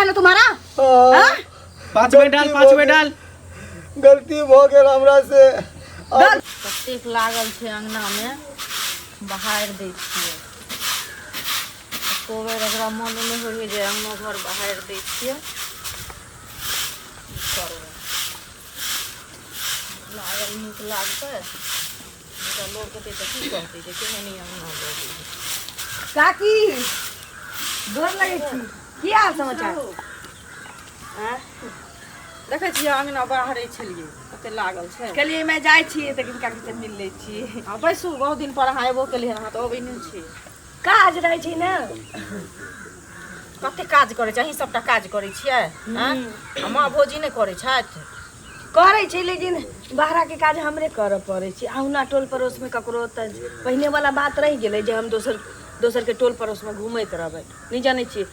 है ना तुम्हारा? हाँ, पाँच में डाल, गलती पाँच भऽ में गेल। डाल। गलती भऽ गेल हमरा से। कतेक लागल छै अङ्गनामे, बहारि दै छियै। एको बेर एकरा मन नहि होइ है जे अङ्गनो घर बहारि दै छियै। की करबै, लागल नीक लागतै तऽ लोक एतै तऽ की कहतै जे केहन ई अङ्गना भऽ गेलै। काकी, गोर लगै छी। की हाल समाचार? आँय? देखै छियै, अङ्गना बाहरै छलियै, कते लागल छै। कहलियै मैं जाइ छियै तऽ काकी से मिल लै छी। हँ, बैसू। बहुत दिन पर अहाँ एबो केलियै हन, अहाँ तऽ अबै नहि छी। काज रहै छै ने। कते काज करै छै? अहीं सबटा काज करै छियै? आँय? आ माँ भौजी नहि करै छथि? करै छै, लेकिन बाहराके काज हमरे करऽ पड़ै छै। अहुना टोल पड़ोसमे ककरो तऽ पहिनेवला बात रहि गेलै जे हम दोसर दोसरके टोल पड़ोसमे घूमैत रहबै? नहि जानै छियै,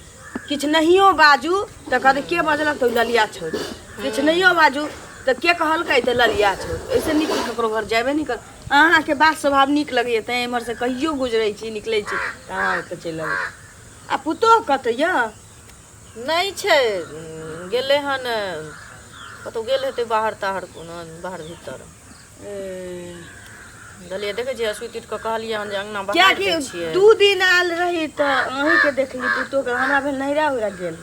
किछु नहियो बाजू तऽ कहतै के बजलक तऽ ललिया छोड़। किछु नहियो बाजू तऽ के कहलकै तऽ ललिया छोड़। एहिसँ नीक कि ककरो घर जेबे नहि कर। अहाँके बात स्वभाव नीक लगैए, तैँ एम्हरसँ कहियो गुजरै छी, निकलै छी तऽ अहाँ ओतऽ चलि अबै। आ पुतोह कतऽ यऽ? नहि छै, गेलै हन कतहु, गेल हेतै बाहर ताहर, कोनो बाहर भीतर। बुझलियै? देखै छियै, सुति उठि कऽ कहलियै हन जे अङ्गना बहारि कियाकि दै छियै। 2 दिन आयल रही तऽ अहीँके देखली पुतोहके, हमरा भेल नैहरा उहरा गेल।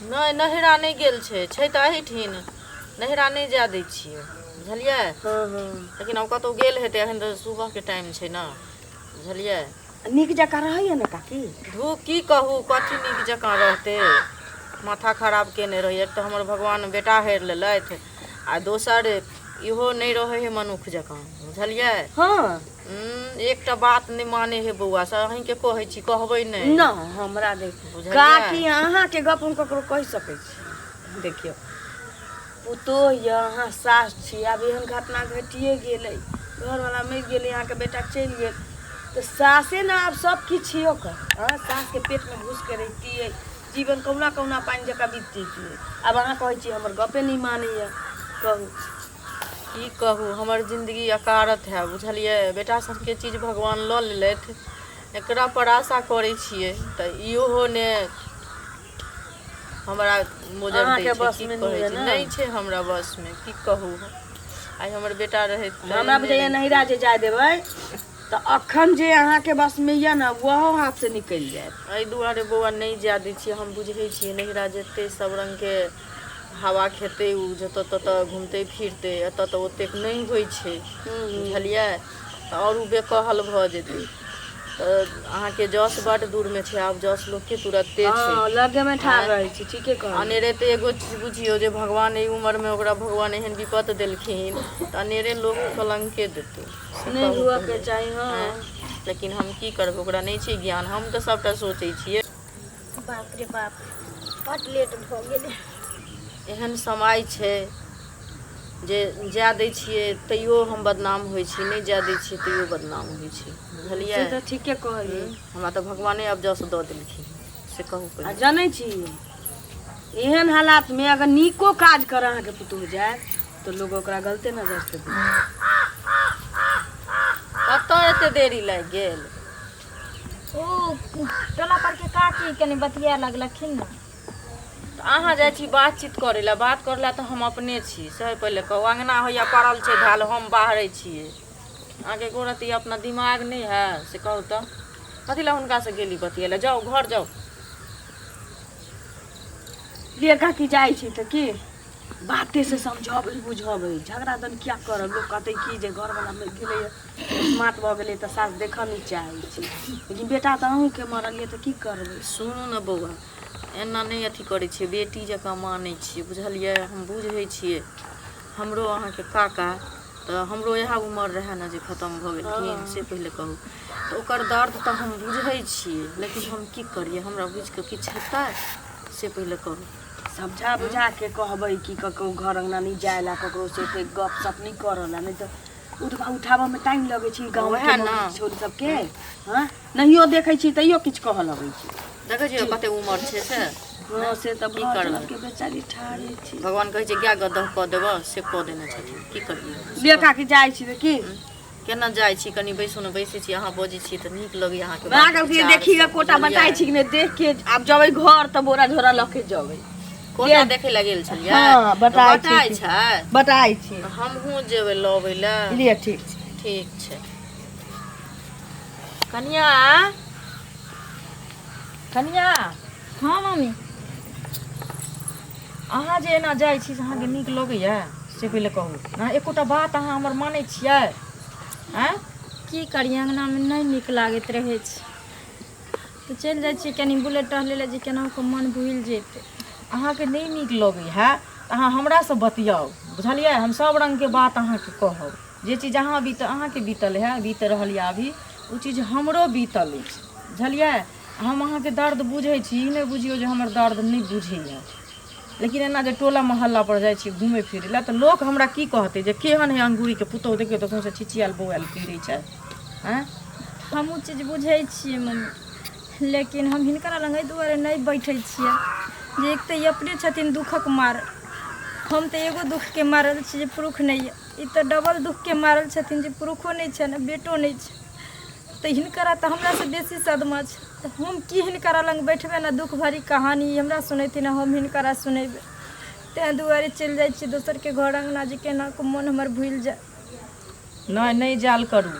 नहि, नहिरा नहि गेल छै, छै तऽ एहिठिन। नहिरा नहि जाय दै छियै, बुझलियै? हँ हँ लेकिन आब कतहु गेल हेतै। एखन तऽ सुबहके टाइम छै ने, बुझलियै? नीक जकाँ रहैए ने काकी? धू, की कहू, कथी नीक जकाँ रहतै? माथा खराब केने रहैए। एक तऽ हमर भगवान बेटा हेर लेलथि आ दोसर इहो नहि रहै है मनुख जकाँ, बुझलियै? हँ। एकटा बात नहि मानै है बौआ से। अहीँके कहै छी, कहबै नहि। न, हमरा देख। बुझलियै? काकी, अहाँके गप हम ककरो कहि सकै छी? देखियौ, पुतोह यऽ, अहाँ सास छी। आब एहन घटना घटिए गेलै, घरवला मरि गेलै, अहाँके बेटा चलि गेल, तऽ सासे ने आब सब किछु छियै ओकर। हँ, सासके पेटमे घुसिके रहितियै, जीवन कहुना कहुना पानि जकाँ बीत जैतियै। आब अहाँ कहै छियै हमर गपे नहि मानैए, कहू। की कहू, हमर जिन्दगी अकारत है, बुझलियै? बेटा सबके चीज भगवान लऽ लेलथि, एकरा पर आशा करै छियै तऽ इहो ने हमरा मोजर दै अहाँके छै। की बसमे नहि कहै यऽ छै ने? नहि छै हमरा बसमे। की कहू, आइ हमर बेटा रहैत तऽ हमरा एहने बुझाइए रहितै। नैहरा जे जाय देबै तऽ अखन जे अहाँके बसमे यऽ ने, ओहो हाथसँ निकलि जायत। एहि दुआरे बौआ नहि जाय दै छियै। हम बुझै छियै, नैहरा जेतै, सब रङ्गके हवा खेतै, ओ जतऽ ततऽ घुमतै फिरतै। एतऽ तऽ ओतेक नहि होइ छै, बुझलियै? तऽ आओर ओ बेकहल भऽ जेतै। तऽ अहाँके जस बड्ड दूरमे छै, आब जस लोकके तुरत्ते छै। हँ, लगेमे ठाढ़ रहै छी, ठीके कहलियै। अनेरे तऽ एगो चीज बुझियौ जे भगवान एहि उमरमे ओकरा भगवान एहन विपत देलखिन तऽ अनेरे लोक कलङ्के देतै, से नहि कहू हुअके पहिले। चाही, हँ। आँय, लेकिन हम की करबै, ओकरा नहि छै ज्ञान। हम तऽ सभटा सोचै छियै। बाप रे बाप, बड लेट भऽ गेलै। एहन समय छै जे जाय दै छियै तैयो हम बदनाम होइ छी, नहि जाय दै छियै तैयो बदनाम होइ छी, बुझलियै? से तऽ ठीके कहलियै। हमरा तऽ भगवाने आब जस दऽ देलखिन, से कहू आ पहिले। जनै छी, एहन हालातमे अगर नीको काज कर अहाँके पुतोह जाय तऽ लोग ओकरा गलते नजर से देखत। कतऽ एते देरी लागि गेल? ओ टोला पर के काकी कनि बतिया लगलखिन ने। तऽ अहाँ जाइ छी बातचीत करै लए, बात करै लए तऽ हम अपने छी, से पहिले कहू। अङ्गना होइए पड़ल छै धएल, हम बाहरै छियै। अहाँके एको रत्ती अपना दिमाग नहि है, से कहू तऽ? कथी लए हुनकासँ गेली बतियै लए? जाउ, घर जाउ। लिए काकी, जाइ छी तऽ की बाते से समझबै बुझबै, झगड़ा दन किया करब? लोक कहतै की जे घरवला मरि गेलैए, मात भऽ गेलै तऽ सास देखऽ नहि चाहै छै। लेकिन बेटा तऽ अहूँके मरल यऽ, तऽ की करबै? सुनू ने बौआ, एना नहि अथी करै छियै, बेटी जकाँ मानै छियै, बुझलियै? हम बुझै छियै। हमरो अहाँके काका तऽ हमरो इएह उमर रहए ने जे खतम भऽ गेलखिन, से पहिले कहू तऽ। ओकर दर्द तऽ हम बुझै छियै, लेकिन हम की करियै? हमरा बुझि कऽ किछु हेतै, से पहिले कहू। समझा बुझा के कहबै कि ककरो घर अंगना नहि जाय ला, ककरो से एते गप सप नहि करऽ ला, नहि तऽ उठबा उठाबऽ मे टाइम लगै छै गाँव वएह के ने। मौगी छोरी सबके। हँ, नहियो देखै छी तैयो किछु कहऽ लगै छै। देखै छियै कते उमर छै से। हँ, से तऽ की भऽ करबै? के बेचारी ठाढ़े छी। भगवान कहै छै गाय गदह कऽ देबऽ, से कऽ देने छथिन। की करियै? लिए काकी, जाइ छी तऽ की। केना जाइ छी कनि बैसू ने बैसै छी अहाँ बजै छी तऽ नीक लगैए अहाँके माँ बात कहलकै विचार देखी सब, कोटा बुझलियै? बताइ छी कि नहि देख के आब जबै घर तऽ बोरा झोरा लऽ के जबै कोटा देखै लए गेल छलियै हँ, तऽ बटाइ छै बटाइ कि- छै बताइ छी तऽ हमहूँ जेबै लबै लए लिअ ठीक छै ठीक छै कनिया कनिया हँ मम्मी अहाँ जे एना जाइ छी से अहाँके नीक लगैए से पहिले कहू अहाँ एकोटा बात अहाँ हमर मानै छियै आँय की करियै अङ्गनामे नहि नीक लागैत रहै छै तऽ चलि जाइ छियै कनि बुलै टहलै लए जे केनाहु कऽ मन भुलि जेतै अहाँके नहि नीक लगै है तऽ अहाँ हमरासँ बतियाउ बुझलियै हम सब रङ्गके बात अहाँके कहब जे चीज अहाँ बीत अहाँके बीतल है बीत रहल यऽ अभी ओ चीज हमरो बीतल अछि बुझलियै हम अहाँके दर्द बुझै छी ई नहि बुझियौ जे हमर दर्द नहि बुझैए लेकिन एना जे टोला मोहल्ला पर जाइ छी घुमै फिरै लए तऽ लोक हमरा की कहतै जे केहन है अंगूरीके पुतोहु देखियौ तऽ सौंसे छिछियाल बौआयल फिरै छै आँय हमहूँ चीज बुझै छियै मम्मी लेकिन हम हिनकरा लग एहि दुआरे नहि बैठै छियै जे एक तऽ ई अपने छथिन दुःखक मारल हम तऽ एगो दुःखके मारल छी जे पुरुष नहि यऽ ई तऽ डबल दुःखके मारल छथिन जे पुरुषो नहि छनि आ बेटो नहि छै तऽ हिनकरा तऽ हमरासँ बेसी सदमा छै तऽ हम की हिनकरा लग बैठबै ने दुःख भरी कहानी ई हमरा सुनेथिन आ हम हिनकरा सुनेबै ताहि दुआरे चलि जाइ छियै दोसरके घर अङ्गना जे केना कऽ मोन हमर भुलि जाय नहि नहि जायल करू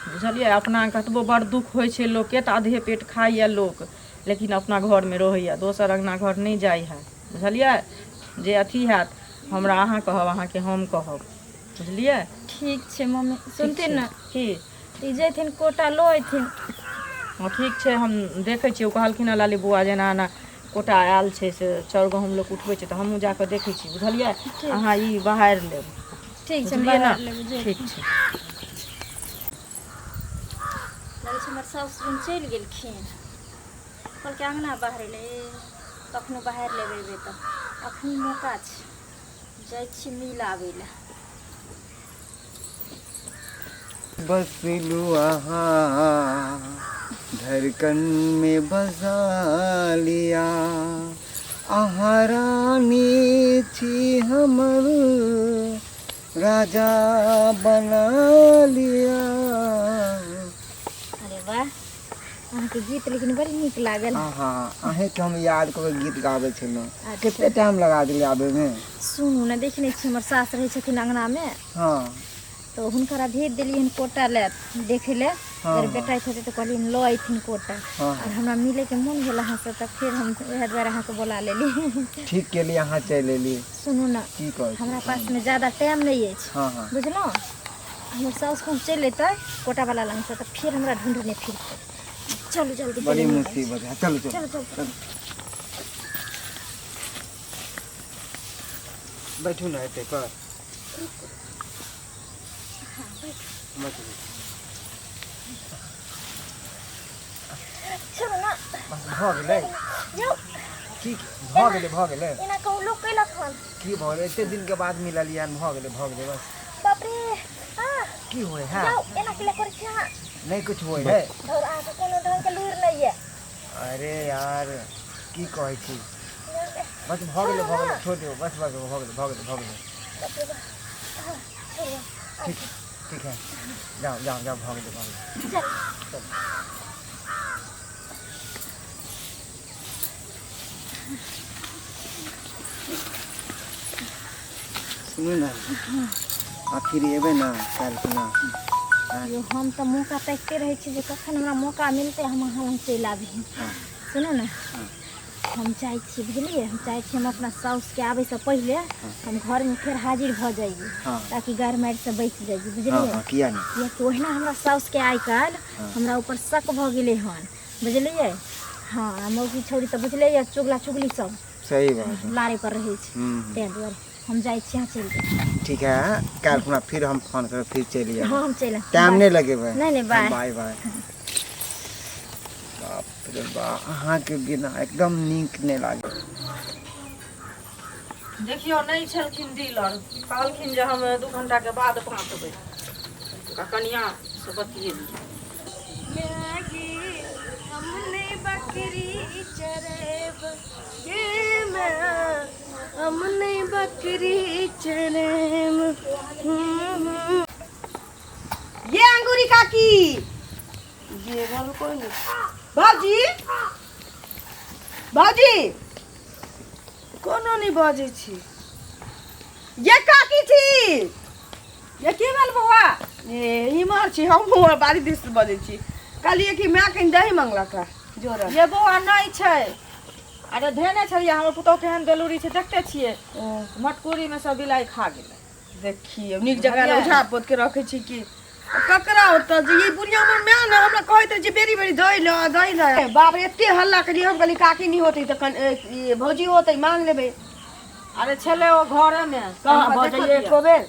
बुझलियै अपना कतबो बड़ दुःख होइ छै लोकके तऽ आधे पेट खाइए लोक लेकिन अपना घरमे रहैए दोसर अङ्गना घर नहि जाइ हइ बुझलियै जे अथी हैत हमरा अहाँ कहब अहाँके हम कहब बुझलियै ठीक छै मम्मी सुनथिन ने की ई जयथिन कोटा लऽ अयथिन हँ ठीक छै हम देखै छियै ओ कहलखिन हँ लाली बौआ जे एना एना कोटा आयल छै से चाउर गहूँम लोक उठबै छै तऽ हमहूँ जा कऽ देखै छी बुझलियै अहाँ ई बहारि लेब ठीक छै बुझलियै ने बाहर लेबै जे ठीक छै लगै छै हमर सासु जन चलि गेलखिन कहलकै अङ्गना बाहरै लए कखनो बाहर लेबै एबै तऽ अखनी मौका छै जाइ छी मिल आबै लए बसलू अहाँ धड़कन में बसा लिया अहाँ रानी छी हमर राजा बना लिया अरे वाह अहाँके गीत लेकिन बड़ नीक लागल अहाँ अहीँके हम याद कऽ के गीत गाबै छलहुँ अच्छा। कते टाइम लगा देलियै आबैमे सुनू ने देख नहि छी हमर सास रहै छथिन अङ्गनामे हँ तऽ हुनकरा भेज देलियै हन कोटा लए देखै लए हँ, अगर हँ। बेटाइत हेतै तऽ कहलियै लऽ अयथिन कोटा हँ, आओर हमरा मिलैके मोन भेल अहाँसँ तऽ फेर हम उएह दुआरे अहाँके बोला लेली ठीक केलियै अहाँ चलि एलियै सुनू ने की कहै छी हमरा पासमे ज्यादा टाइम नहि अछि हँ हँ बुझलहुँ हमर साउस कहूँ चलि अयतै कोटावला लगसँ तऽ फेर हमरा ढूँढने फिरतै चलू जल्दी बड़ी पहिले मिल मुसीबत है चलू चलू चलू चलू चलू बैठू ने एते पर बैठू चलू ने बस भऽ गेलै जाउ की भऽ गेलै भऽ गेलै एना कहूँ लोक कयलक हन की भऽ गेलै एते दिनके बाद मिललियै हन भऽ गेलै भऽ गेलै बस बाप रे आ की होइ है जाउ एना किला करै छी अहाँ नहि कुछ होइ है धौर अहाँके कोनो ढङ्गके लुरि नहि यऽ अरे यार की कहै छी बस भऽ गेलै भऽ गेलै छोड़ दियौ बस बस भऽ गेलै भऽ गेलै भऽ गेलै बाप रे बाप छोड़ू ठीक ठीक है जाओ जाओ जाओ भऽ गेलै भऽ गेलै चल सुनू ने आ फिर एबै ने काल्हि खुना यौ हम तऽ मौका ताकिते रहै छी जे कखन हमरा मौका मिलतै हम अहाँ लग चलि आबी सुनू ने हम चाहै छी बुझलियै हम चाहै छी हम अपना साउसके आबैसँ पहिले हम घरमे फेर हाजिर भऽ जाइए हँ। ताकि गारि मारिसँ बचि जाइए हँ बुझलियै हँ किया नहि किएकि ओहिना हमरा साउसके आइ काल्हि हमरा ऊपर शक भऽ गेलै हन बुझलियै हँ आ मौगी छौड़ी तऽ बुझले यऽ चुगला चुगली सब सही बात है लारे पर रहै छै हम्म। ताहि दुआरे हम जाइ छी अहाँ चलि जाउ ठीक है काल्हि खुना फिर हम फोन करब फिर चलि हँ आयब हम चलि आयब। टाइम बाय। नहि लगेबै नहि नहि बाय बाय बाय बाप रे बा अहाँके बिना एकदम नीक नहि लागै देखियौ नहि छलखिन डीलर कहलखिन जे हम 2 घंटाके बाद पहुँचबै ओकरा कनियाँ से बतियेली हमने बकरी चरेब गे माँ हमने बकरी चरेब। ये काकी ये घर में कोई नहीं। भाजी, भाजी, कोनो नहि बजै छी। ये काकी छी। ये की भेल बौआ? ए इम्हर छी, हमहूँ बाड़ी दिस बजै छी। कहलियै कि माय कनि दही मंगलक हँ जोर। ये बौआ नहि छै। अरे धेने छलियै, हमर पुतहु केहन बेलूरी छै देखते छियै, मटकूरीमे सब बिलाइ खा गेलै। देखियौ नीक जगह बुझलियै? ओझा पोत के रखै छी कि ककरा ओतऽ जे ई बुढ़िया हमर माय ने हमरा कहैत रहै छै बेरी बेरी दही लऽ दही लऽ। बाप रे, एते हल्ला केलियै। हम कहलियै काकी नहि होतै तऽ ई भौजी होतै, मांग लेबै। अरे छलै ओ घरेमे। कहाँ बजैये एको बेर?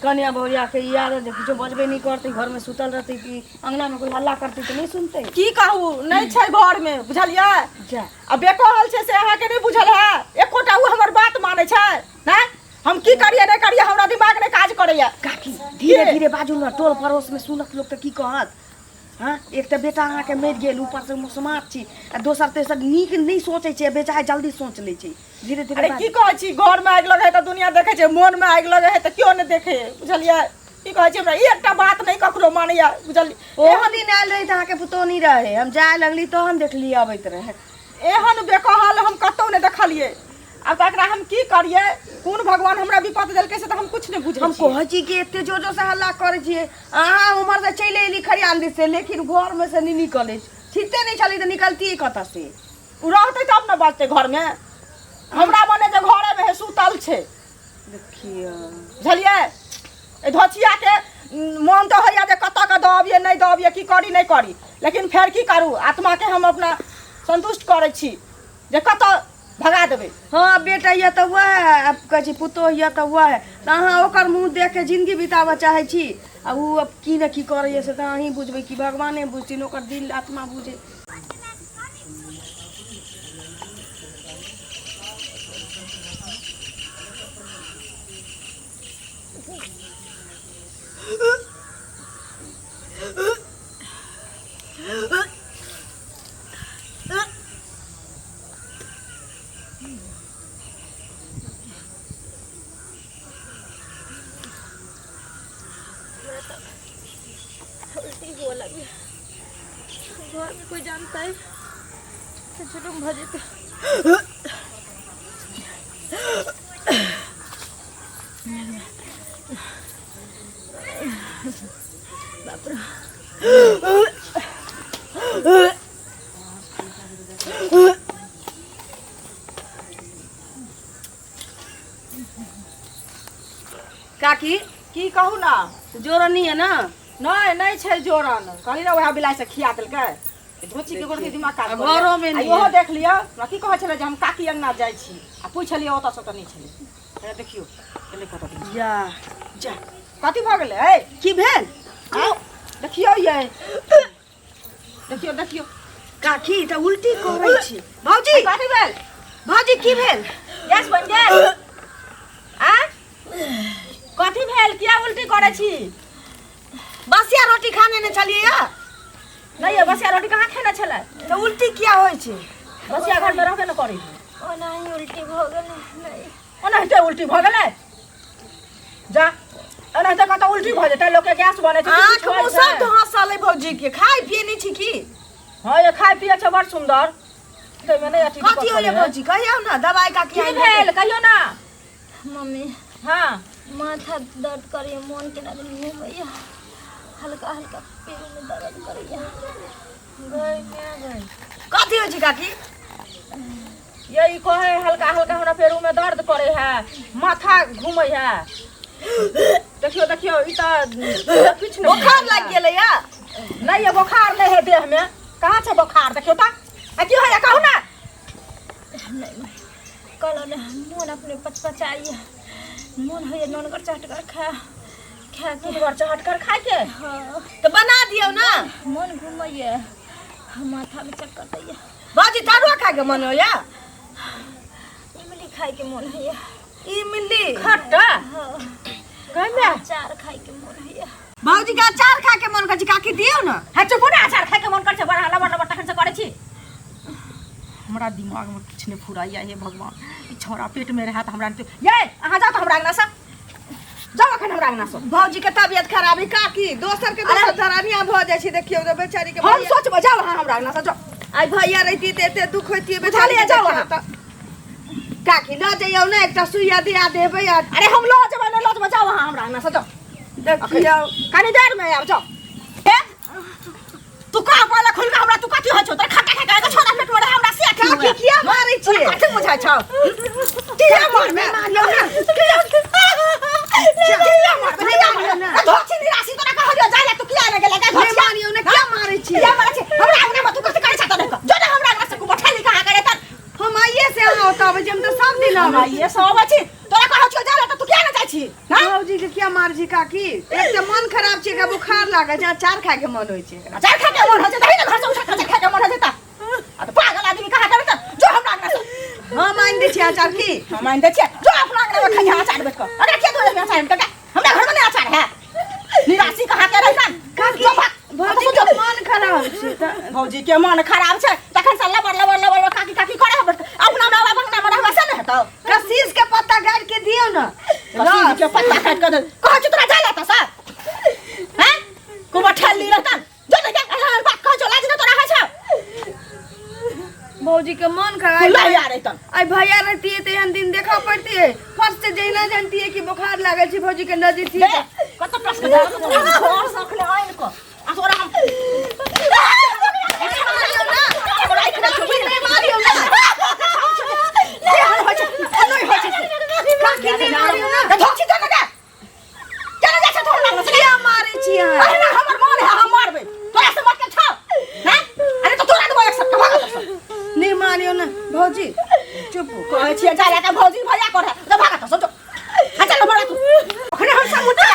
कनिया भौजिया के ई आदत जे किछो बजबे नहि करतै, घरमे सुतल रहतै कि अंगनामे कोइ हल्ला करतै तऽ नहि सुनतै। की कहू, नहि छै घरमे, बुझलियै? जा। आ बेकहल छै से अहाँके नहि बुझल है। एकोटा ओ हमर बात मानै छै नहि। हम की करियै नहि करियै, हमरा दिमाग नहि काज करैया। काकी धीरे धीरे बाजू ने, टोल पड़ोसमे सुनत लोक तऽ की कहत? हँ, एक तऽ बेटा अहाँके मरि गेल, ऊपरसँ मुसमात छी आ दोसर तेसर नीक नहि सोचै छै, बेचारे जल्दी सोच लै छै। धीरे धीरे अरे की कहै छी, घरमे आगि लगै है तऽ दुनिया देखै छै, मोनमे आगि लगै है तऽ केओ नहि देखै है, बुझलियै? की कहै छी, हमरा एकटा बात नहि ककरो मानैया, बुझलियै? ओहो दिन आयल रही तऽ अहाँके पुतोह नहि रहै, हम जाय लगली तहन देखली अबैत रहै। एहन बेकहल हम कतहु नहि देखलियै। आब तऽ एकरा हम की करियै? कोन भगवान हमरा विपत देलकै से तऽ हम किछु नहि बुझै हम छियै। कहै छी कि एते जोर जोर से हल्ला करै छियै, अहाँ उम्हर से चलि अयली खरियान दिस से, लेकिन घरमे से नहि निकलै छिते नहि छलै तऽ निकलतियै कतऽ से? ओ रहतै तब ने बजतै घरमे। हमरा मने जे घरेमे है सुतल छै। देखियौ, बुझलियै? एहि धोचियाके मोन तऽ होइए जे कतऽ कऽ दऽ अबियै नहि दऽ अबियै, की करी नहि करी, लेकिन फेर की करू, आत्माके हम अपना सन्तुष्ट करै छी जे कतऽ भगा देबै। हँ, बेटा यऽ तऽ वएह, आब कहै छी पुतोह यऽ तऽ वएह, तऽ अहाँ ओकर मुँह देख के जिंदगी बिताबऽ चाहै छी आ ओ अब की ने की करैए से तऽ अहीं बुझबै कि भगवाने बुझथिन, ओकर दिल आत्मा बुझै। उल्टी हुअ लगै, घरमे कोइ जानतै तऽ जुलुम भऽ जेतै। बाप रे। काकी। की कहू ने? जोरनी है ना? नहि, नहि छै जोरन। कहली ने वएह बिलाइ से खिया देलकै। धोची के गोरकी दिमाग काज आ करैया। घरोमे आ नहि इहो है। देख लिअ, हमरा की कहै छलै जे हम काकी अंगना जाइ छी आ पुछलियै ओतऽ से तऽ नहि छलै। हे देखियौ एलै कतऽ दिन। जा जा। कथी भऽ गेलै? ऐ की भेल? आउ देखियौ, ये देखियौ देखियौ। काकी तऽ उल्टी करै छी। भौजी। कथी भेल? भौजी, की भेल? गैस बनि गेल? आ कथी भेल? किया उल्टी करै छी? बसिया रोटी खा लेने छलियै या? नहि ये, बसिया रोटी कहाँ खेने छलै? तऽ उल्टी किया होइ छै? बसिया घरमे रहबे ने करै है। ओनाही उल्टी भऽ गेलै। नहि, ओनाहिते उल्टी भऽ गेलै? जा, एनाहिते कतऽ उल्टी भऽ जेतै? लोकके गैस बनै छै कि आँख किछु होइ मुँह सब छै? धसल है भौजी के। खाय पिए नहि छी की? हँ ये, खाय पिए छै बड़ सुन्दर, ताहिमे नहि अथी कथी दिक्कत होइए है। भौजी? कहियौ ने दवाइ काकी की आनि भेल, कहियौ ने। मम्मी। हँ। माथा दर्द करैए, मोन केना दिन घूमैए, हल्का हल्का पेटमे दर्द करैए। गै माय गै। कथी होइ छै काकी? ये, ई कहै हल्का हल्का हमरा पेरूमे दर्द करै है, माथा घूमै है। देखियौ देखियौ, ई तऽ किछु नहि। बोखार लागि गेलै या? नहि ये, बोखार नहि है देहमे। कहाँ छै बोखार? देखियौ तऽ, आ की होइए कहू ने। नहि, कहलहुँ ने, मोन अपने पचपचाइए, मोन होइए नोनगर चटगर खा खाके। नूनगर चहटगर खाइके? हँ। तऽ बना दियौ ने। मोन घूमैए, माथामे चक्कर दैए। भौजी, तरुआ खायके मन होइए? इमली खाइके मोन होइए। इमली खट्टा? हँ। गै माय। अचार खाइके मोन होइए। भौजी के अचार खायके मन करै छै। काकी, दियौ ने। है, चुप ने। अचार खाइके मन करै छै, बड़ा लबर लबर तखन से करै छी। हमरा दिमागमे किछु नहि फुराइया। हे भगवान, ई छौड़ा पेटमे रहए तऽ हमरा ये, अहाँ जाउ तऽ हमरा अङ्गनासँ। जाओ अखन हमरा अंगना से। भौजी के तबियत खराब है काकी, दोसर के दोसर धरानिया भऽ जाइ छै। देखियौ तऽ बेचारी के हम भैया- सोचबै। जाओ अहाँ हमरा अंगना से जाओ। आइ भैया रहिती तऽ एते दुख होइतियै बेचारी बुझलियै, के। जाउ देखियौ अहाँ। तऽ। काकी, लऽ जइयौ ने, एकटा सुइया दिया देबै आ अरे हम लऽ जेबै, नहि लऽ जेबै। जाओ अहाँ हमरा अंगना से जाओ। देखियौ। कनी देर में आब, जाओ। ए तू कह पहिले खुल के हमरा, तू कथी होइ छौ? तोरा खट्टा खा के छोड़ा पेट में रहे हमरा से अथी काकी, हुए। किया मारै छियै? तोरा कथी बुझाइ छौ? किया मारबे? किया किया मारबे? किया मारबे? ए, धोखी निराशी, तोरा कहलियौ जाय ले, तू किया नहि गेलै? नहि मारियौ ने, किया मारै छियै? किया मारै छै? हमरा अंगना में तू कथी करै छ? तने जो ने हमरा अंगना से बैठली कहाँ करे तर। हम आइए से अहाँ ओतऽ अबै छी, हम तऽ सब दिन हम अबै छी। आइए से अबै छी। तोरा कहै छियौ जाय ले तऽ तू किया नहि जाइ छी? हाँ? भौजी के किया मारै छी काकी? एक तऽ मन खराब छै, एकरा बुखार लागल छै, अचार खाय के मन होइ छै। अचार खाय के मन होइ छै, तही ने घर से उठा के अचार खाय के मन होइ छै तऽ। आ तऽ पागल आदमी कहाँ करे तऽ। जो हमरा अंगना से। हम आनि दै छियै अचार की? हम आनि दै छियै, जो अपना अंगना में खइहा अचार बैठ कऽ। अरे के तोरे अचार आनि कऽ? हमरा घर में नहीं अचार है। निराशी कहाँ के रहितन? काकी, जो भाग। भौजी के मन खराब छै तऽ भौजी के मन खराब छै तखन से लबर लबर लबर काकी काकी करे हबर। अपना बाबा अंगना में रहबा से ने हेतौ? कशीश के पत्ता गाड़ि के दियौ ने। कशीश के पत्ता काटि कऽ दे। कहै छी तोरा जाय ले तऽ सर हैं कुबर ठेली रहतन। जो ने जा, बात कहै छौ, लाज ने तोरा होइ छौ? भौजी के मन खराब लय आ रहितन। आइ भैया रहतियै तऽ एहन दिन देखऽ पड़तियै? फर्स्ट से जहिना जानतियै कि बोखार लागल छै भौजी के, नजदीक दे कत प्रश्न दे तोरा घर से अखने आनि कऽ आ तोरा हम काकी, नहि मारियौ ने। किया मारै छी अहाँ? नहि मारियौ ने भौजी, चुप। कहै छियै जा जा भौजी भैया करे तऽ भागा तऽ सोचो। अच्छा हमरा तू अखने हम सब उठा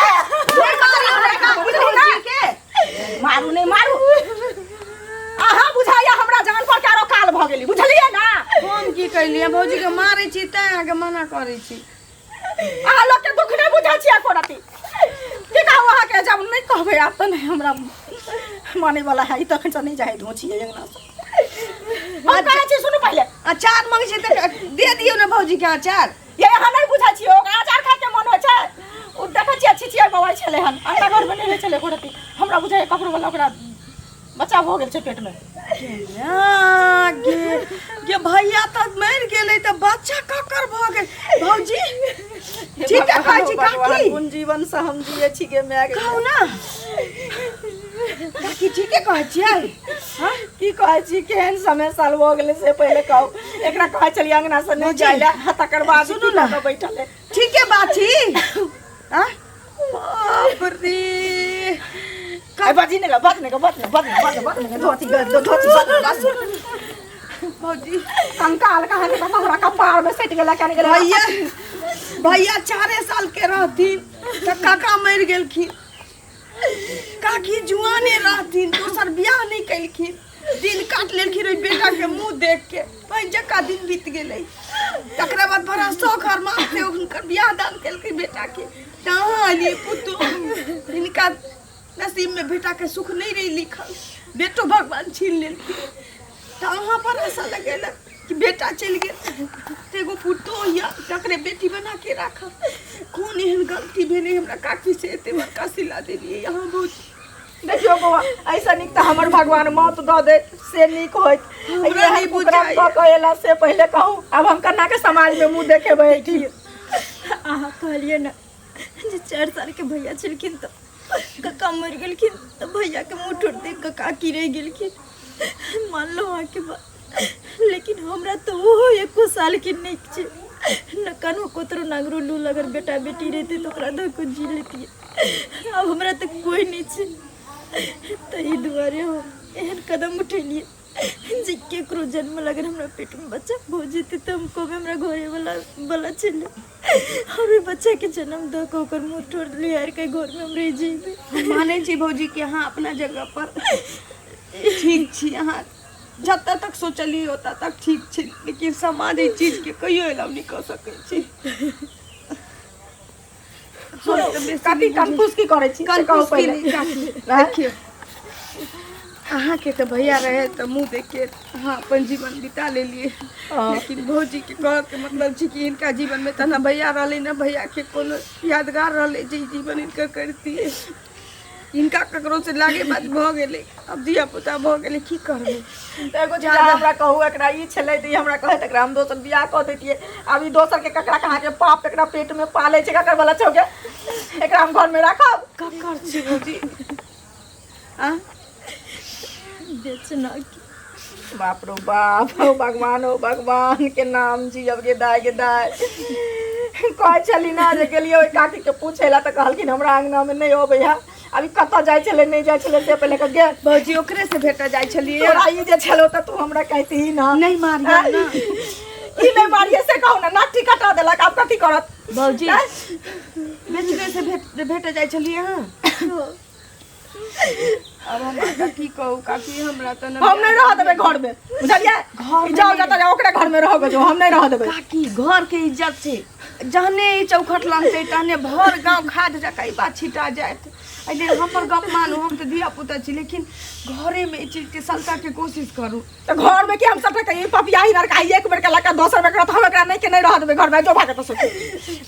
भौजी के मारू, नहि मारू। अहाँ बुझाइया हमरा जान पर के आरो काल भऽ गेली, बुझलियै ना? हम की कैलियै? भौजी के मारै छी तैं अहाँके मना करै छी। अहाँ लोकके दुःख नहि बुझै छियै एको रति। की कहू अहाँके, जब नहि कहबै आब तऽ नहि हमरा मानै वाला है। ई तखन से नहि जाइ धोचियै अंगना से। हम कहै छी, सुनू पहिले। अचार मंगै छै तऽ दे दियौ ने भौजी के अचार। ये अहाँ नहि बुझै छियै, ओकरा अचार खाइके मन होइ छै। ओ देखै छियै छिछियै बौआइ छलै हन, अंगना घरमे नहि रहै छलै एको रति। हमरा बुझाइए ककरो वाला ओकरा बच्चा भऽ गेल छै पेटमे। गे गे, भैया तऽ मरि गेलै तऽ बच्चा ककर भऽ गेल? भौजी, ठीक है कहै छी काकी? कोन जीवन से हम जियै छी गे माय गे? कहू ना काकी, ठीके कहै छियै? हाँ? की कहै छी, केहन समय साल भऽ गेलै से पहिले कहू। एकरा कहै छलियै अंगना से नहि जाय लए, आ तकर बाद सुनू ना। बैठल है। ठीके बात छी। आँ बाप रे! ए, बाजी ने बाज ने बाज ने बाज ने बाज बाज ने धोती धोती बाज। भौजी, कंकाल कहाँ के हमरा कपार में सटि गेला, केने गेलै? भैया, भैया 4 साल के रहथिन तऽ काका मरि गेलखिन। काकी जुआने रहथिन, दोसर बियाह नहि केलखिन। दिन काट लेलखिन ओहि बेटा के मुँह देख के, पानि जकाँ दिन बीत गेलै। तकरा बाद बड़ा शौक अरमान से हुनकर बियाह दान केलकै बेटा के, तऽ अहाँ एलियै पुतोह। हिनका नसीब में बेटा के सुख नहीं रही लिखल, बेटो भगवान छीन लेलखिन। तऽ अहाँ पर आशा लगेलक कि बेटा चलि गेल तऽ एगो पुतोह यऽ, तकरे बेटी बना के राखब। कोन एहन गलती भेलै हमरा काकी से एते बड़का सिला देलियै अहाँ भौजी? देखियौ बौआ, ऐसा नीक तऽ हमर भगवान मौत दऽ देत से नीक होइत। हमरा एहन नहि कुकरम बुझाइए। कऽ कऽ एला से पहिले कहू, आब हम केना के समाज में मुँह देखेबै एहिठाम? अहाँ कहलियै ने जे 4 सालके भैया छलखिन तऽ कक्का मरि गेलखिन, तऽ भैयाके मुँह ठोर देख कऽ काकी रहि गेलखिन। मानलहुँ अहाँके बात, लेकिन हमरा तऽ ओहो एको सालके नहि छै न। कनो कोतरो नागरो लूल अगर बेटा बेटी रहितै तऽ ओकरा धऽ कऽ जी लेतियै। आब हमरा तऽ कोइ नहि छै, ताहि दुआरे हम एहन कदम उठेलियै जे केकरो जन्म अगर हमरा पेटमे बच्चा भऽ जेतै तऽ हम कहबै हमरा घरेवला वाला छलै, आओर ओहि बच्चाके जन्म दऽ कऽ ओकर मुँह ठोर लिहारि कऽ घरमे हम रहि जेबै। हम मानै छी भौजी कि अहाँ अपना जगह पर ठीक छी। अहाँ जतऽ तक सोचलियै ओतऽ तक ठीक छै, लेकिन समाज एहि चीजके कहियो एलाउ नहि कऽ सकै छै। कथी कन्फ्यूज की करै छी से कहू कन्फ्यूज पहिले। की? देखियौ, अहाँके तऽ भैया रहे तऽ मुँह देख के अहाँ अपन जीवन बिता लेलियै। लेकिन भौजी के कहऽ के मतलब छै कि हिनका जीवन में तऽ ना भैया रहलै, ना भैया के कोनो यादगार रहलै जे ई जीवन हिनकर करतियै। हिनका ककरो से लागे बात भऽ गेलै, आब धिया पुता भऽ गेलै, की करबै? तऽ एगो चीज अहाँ हमरा कहू, एकरा ई छलै तऽ ई हमरा कहै तऽ एकरा हम दोसर बियाह कऽ दैतियै। आब ई दोसरके ककरा कहाँके पाप एकरा पेटमे पालै छै, ककर वाला छौ गे? एकरा हम घरमे राखब? ककर छै भौजी? आ बेचना के। बाप रो बाप, हो भगवान, हो भगवान के नाम जी अब गे दाय, गे दाय। कहै छली ना जे गेलियै ओहि काकी के पूछै ला तऽ कहलखिन हमरा अंगना मे नहि अबै है। अभी कतऽ जाइ छलै नहि जाइ छलै से पहिले गे। भौजी ओकरे से भेटऽ जाइ छलियै। तोरा ई जे छलौ तऽ तू हमरा कहती ना। नहि मारियै ना। की नहि मारियै से कहू ना, नाटी कटा देलक, आब कथी करत? भौजी बेचने से भेटऽ जाइ छलियै अहाँ? अब हम अहाँके की कहू काकी, हमरा तऽ हम नहि रहऽ देबै घर मे, बुझलियै? जाओ जतऽ जाओ ओकरे घर मे रहऽ जो, हम नहि रहऽ देबै। काकी घर के इज्जत छै, जहने ई चौखट लगतै तहने भर गाँव खाद जकाँ ई बात छिटा जायत। एहि लेल हमर गप मानू, हम तऽ धिया पुता छी, लेकिन घरेमे ई चीजके सलटाके कोशिश करू। तऽ घर मे की हम सबटा कहियै? पपिया ही नरका एक बेर के लका दोसर बेर करत, हम एकरा नहि के नहि रहऽ देबै घर मे। जो भागत सब,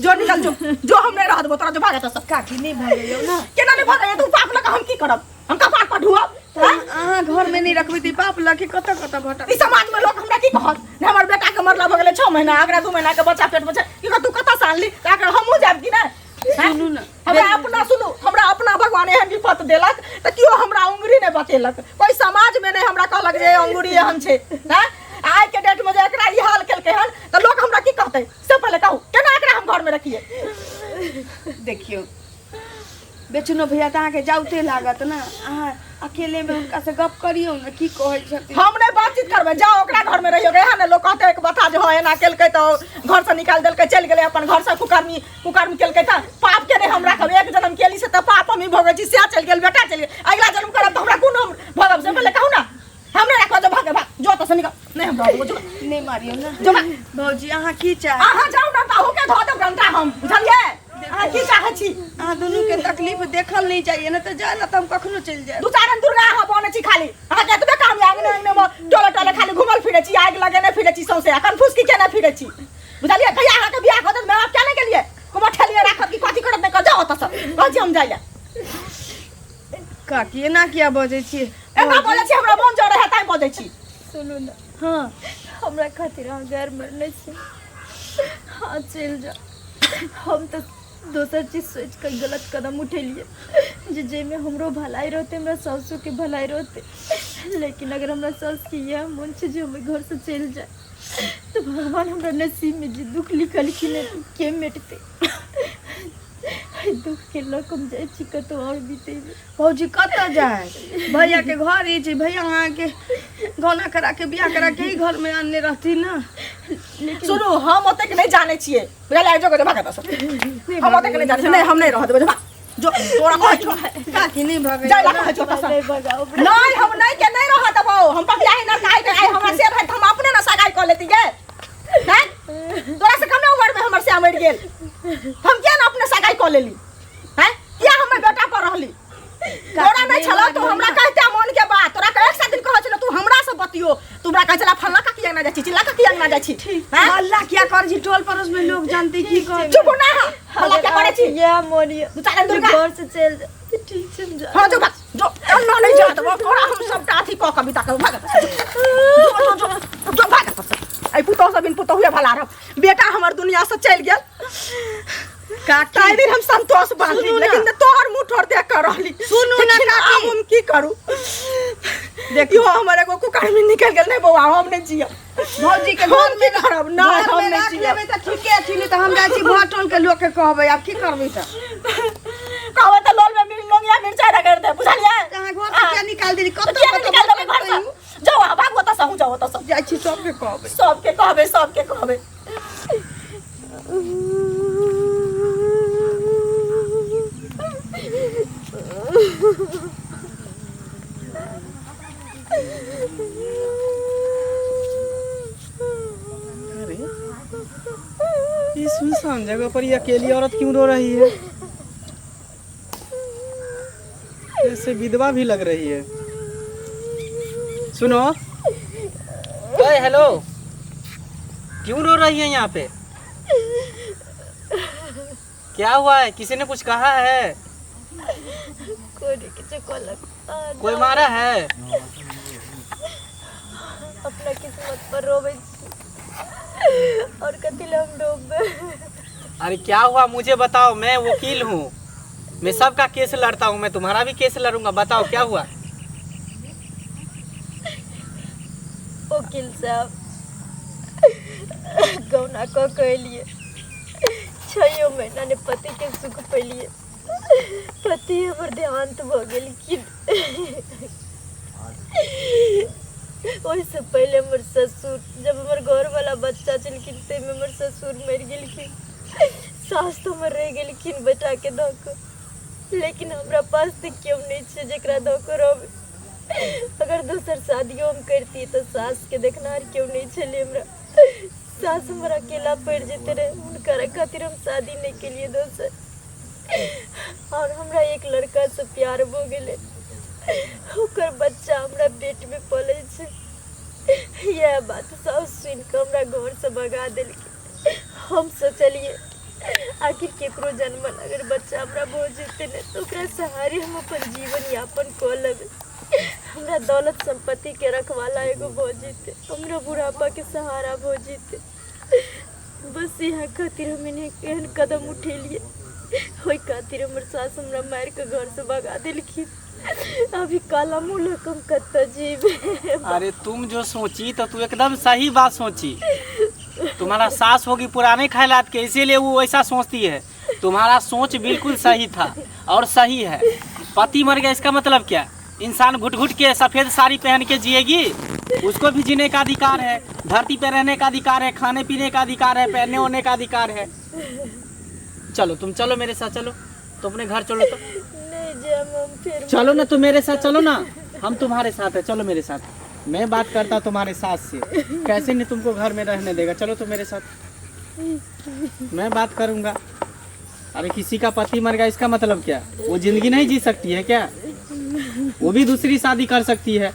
जो निकल, जो जो, हम नहि रहऽ देबो तोरा, जो भागत सब। काकी नहि भगैयौ ना। केना नहि भगैयौ? तू पाप लऽ कऽ हम की करब? हम कपार पर ढुअब? अहाँ घर मे नहि रखबै तऽ ई पाप लऽ के कतऽ कतऽ भटक। ई समाज मे लोक हमरा की कहत? ने हमर बेटा के मरला भऽ गेलै 6 महीना, अगरा 2 महीना के बच्चा पेट मे छै, की कहत तू कतऽ से आनली? तऽ आखिर हमहूँ जायब कि नहि? सुनू ना। हमरा अपना सुनू, हमरा अपना भगवान एहन विपत देलक तऽ केओ हमरा उंगरी नहि बतेलक, कोइ समाज मे नहि हमरा कहलक जे अंगूरी एहन छै। हैं, आइ के डेट मे जे एकरा ई हाल केलकै हन तऽ लोक हमरा की कहतै से पहिले कहू, केना एकरा हम घर मे रखियै? देखियौ बेचनो भैया तऽ अहाँके जाउते लागत ने, अहाँ अकेले मे हुनका से गप करियौ ने, की कहै छथिन। हम नहि बातचीत करबै, जाओ ओकरा घर मे रहियौ। इएह ने लोक कहतै एक बता जे हँ एना केलकै तऽ घर से निकालि देलकै, चलि गेलै अपन घर से, कुकर्मी कुकर्म केलकै तऽ पाप के नहि हम राखब। एक जन्म केली से तऽ पाप हम ही भोगै छी, सएह चलि गेल, बेटा चलि गेल, अगिला जन्म करब तऽ हमरा कोन हम भोगब से पहिले कहू ना। हम नहि राखब, जो भागे भाग, जो ओतऽ से निकल, नहि हम रहब, जो। नहि मारियौ ना। जो भाग। भौजी अहाँ की चाहै? अहाँ जाउ ने तऽ अहूँके धऽ देब डंटा हम, बुझलियै? अहाँ की चाहै छी? अहाँ दुनू के तकलीफ देखल नहि जाइए ने, तऽ जाय ला तऽ हम कखनो चलि जायब। दू चारि दुर्गा अहाँ बनै छी खाली, अहाँके एतबे काम यऽ, अंगने अंगने मे टोले टोले खाली घुमल फिरै छी, आगि लगेने फिरै छी, सौंसे आ कनफुसकी केने फिरै छी, बुझलियै? कहिया अहाँके बियाह कऽ देत, माय बाप किया नहि गेलियै? कुमार ठेलियै राखत कि कथी करत नहि करत, जाउ ओतऽ सँ, कहै छी हम जाइ लए। काकी एना किया बजै छियै? एना बजै छी, हमरा मोन जरै है तैं बजै छी। सुनू ना। हँ। हमरा खातिर अहाँ गैर मरने छी, हाँ चलि जाउ। हम तऽ दोसर चीज सोचि कऽ गलत कदम उठेलियै जे जाहिमे हमरो भलाई रहतै, हमरा सासुके भलाई रहतै, लेकिन अगर हमरा सासुके इएह मोन छै जे हम ओहि घरसँ चलि जाय तऽ भगवान हमरा नसीबमे जे दुख लिखलखिन हँ के मेटतै? एहि दुखके लऽ कऽ हम जाइ छी कतहु आओर बितेबै। भौजी कतऽ जाय? भैया के घर ई छै, भैया अहाँके गौना करा के बियाह करा के ही घर में आनने रहथिन ना। सुनू, हम ओतेक नहि जानै छियै, बुझलियै? जो भागत सब, हम ओतेक नहि जानै छियै, नहि हम नहि रहऽ देबै, जो भाग, जो तोरा कहै छौ। काकी नहि भगै। जाय ला कहै छौ ओतऽ सँ। नहि भगाउ। नहि हम नहि के नहि रहऽ देबौ, हम पपियाही नरकाई के आइ हमरा से रहै तऽ हम अपने ने सगाई कऽ लेती गे। हैं, तोरा से कमे उम्र में हमर से मरि गेल, हम किया ने अपने सगाई कऽ लेली? हैं, किया हमर बेटा पर रहली? तोरा नहि छलौ तो हमरा कहते मन के बात, तोरा के एक सौ दिन कहै छलौ तू हमरा से बतियो, तू हमरा कहै छला फल्ला का किया ना जाइ छी, चिल्ला का किया ना जाइ छी। हैं? हल्ला किया करै छी? टोल पड़ोस में लोग जानते की कहै। चुप ना, हल्ला किया करै छी? इएह मोन यऽ दू चारि दुर्गा घर से चलि जाउ तऽ ठीक छै, हम जा। हाँ जो भाग, जो एना नहि जा देबौ तोरा, हम सबटा अथी कऽ कऽ बिता कऽ भाग, जो जो जो जो भाग। एहि पुतोह सब बिन पुतोहुए भला रह, बेटा हमर दुनिया से चलि गेल काकी ताहि दिन हम संतोष बांधली, सुनू ना। लेकिन तोहर मुँह ठोर देख कऽ रहली। सुनू ना लेकिन काकी। आब हम की करू? देखू। इहो हमर एगो कुकर्मी निकलि गेल। नहि बौआ, हम नहि जियब। भौजी के हम घर की में करब? नहि घर हम में नहि राख जियब। लेबै तऽ ठीके छै, नहि तऽ हम जाइ छी भर टोल के लोक के कहबै, आब की करबै? तऽ कहबै तऽ लोल में लोंगिया मिरचाइ रगड़ि देब, बुझलियै? अहाँ घर से किया निकाल देली? तऽ कतऽ किया नहि कतऽ निकालि देबै घर से? जाउ अहाँ, भागू ओतऽ से, अहूँ जाउ ओतऽ से। जाइ छी सबके कहबै। सबके कहबै, सबके कहबै। अरे इस सुनसान जगह पर ये अकेली औरत क्यों रो रही है? ऐसे विधवा भी लग रही है। सुनो। ओए हेलो, क्यों रो रही है यहाँ पे? क्या हुआ है? किसी ने कुछ कहा है? कोई नहि किछो कहलक। अहाँ कोई जाउ। मारा है? अपना किस्मत पर रोबै छी, और कथी लए हम रोबै? अरे क्या हुआ मुझे बताओ, मैं वकील हूँ, मैं सबका केस लड़ता हूँ, मैं तुम्हारा भी केस लड़ूंगा। बताओ क्या हुआ? वकील साहब, गौना कऽ के एलियै, 6 महीना ने पतिके सुख पेलियै। पति हमर देहांत भऽ गेलखिन। ओहिसँ पहिले हमर ससुर, जब हमर घरवाला बच्चा छलखिन ताहिमे हमर ससुर मरि गेलखिन। सास तऽ हमर रहि गेलखिन बेटाके दऽ कऽ, लेकिन हमरा पास तऽ केओ नहि छै जकरा दऽ कऽ रहबै। अगर दोसर शादियो हम करितियै तऽ सासके देखनिहार केओ नहि छलै हमरा। सास हमर अकेला पड़ि जेतै रहै, हुनकर खातिर हम शादी नहि केलियै दोसर। और हमरा एक लड़कासँ प्यार भऽ गेलै, ओकर बच्चा हमरा पेटमे पलै छै। इएह बात सब सुनि कऽ हमरा घरसँ भगा देलखिन। हम सोचलियै आखिर केकरो जन्मल अगर बच्चा हमरा भऽ जेतै ने तऽ ओकरा सहारे हम अपन जीवन यापन कऽ लेबै। हमरा दौलत सम्पत्तिके रखवाला एगो भऽ जेतै, हमरा बुढ़ापाके सहारा भऽ जेतै। बस इएह खातिर हम एहन कदम उठेलियै। ओहि खातिर हमर सास हमरा मारि कऽ घरसँ भगा देलखिन। अभी काला मुँह लऽ कऽ हम कतऽ जेबै? अरे तुम जो सोची तो तू एकदम सही बात सोची। तुम्हारा सास होगी पुराने ख्यालात के, इसीलिए वो ऐसा सोचती है। तुम्हारा सोच बिल्कुल सही था और सही है। पति मर गया इसका मतलब क्या? इंसान घुट घुट के सफ़ेद साड़ी पहन के जिएगी? उसको भी जीने का अधिकार है, धरती पे रहने का अधिकार है, खाने पीने का अधिकार है, पहनने ओढ़ने का अधिकार है। चलो तुम चलो मेरे साथ, चलो तो अपने घर चलो। तो नहीं जाम हम फिर। चलो ना तुम मेरे साथ चलो ना, हम तुम्हारे साथ है, चलो मेरे साथ। मैं बात करता तुम्हारे साथ से, कैसे नहीं तुमको घर में रहने देगा। चलो तुम मेरे साथ, मैं बात करूंगा। अरे किसी का पति मर गया इसका मतलब क्या वो जिंदगी नहीं जी सकती है क्या? वो भी दूसरी शादी कर सकती है।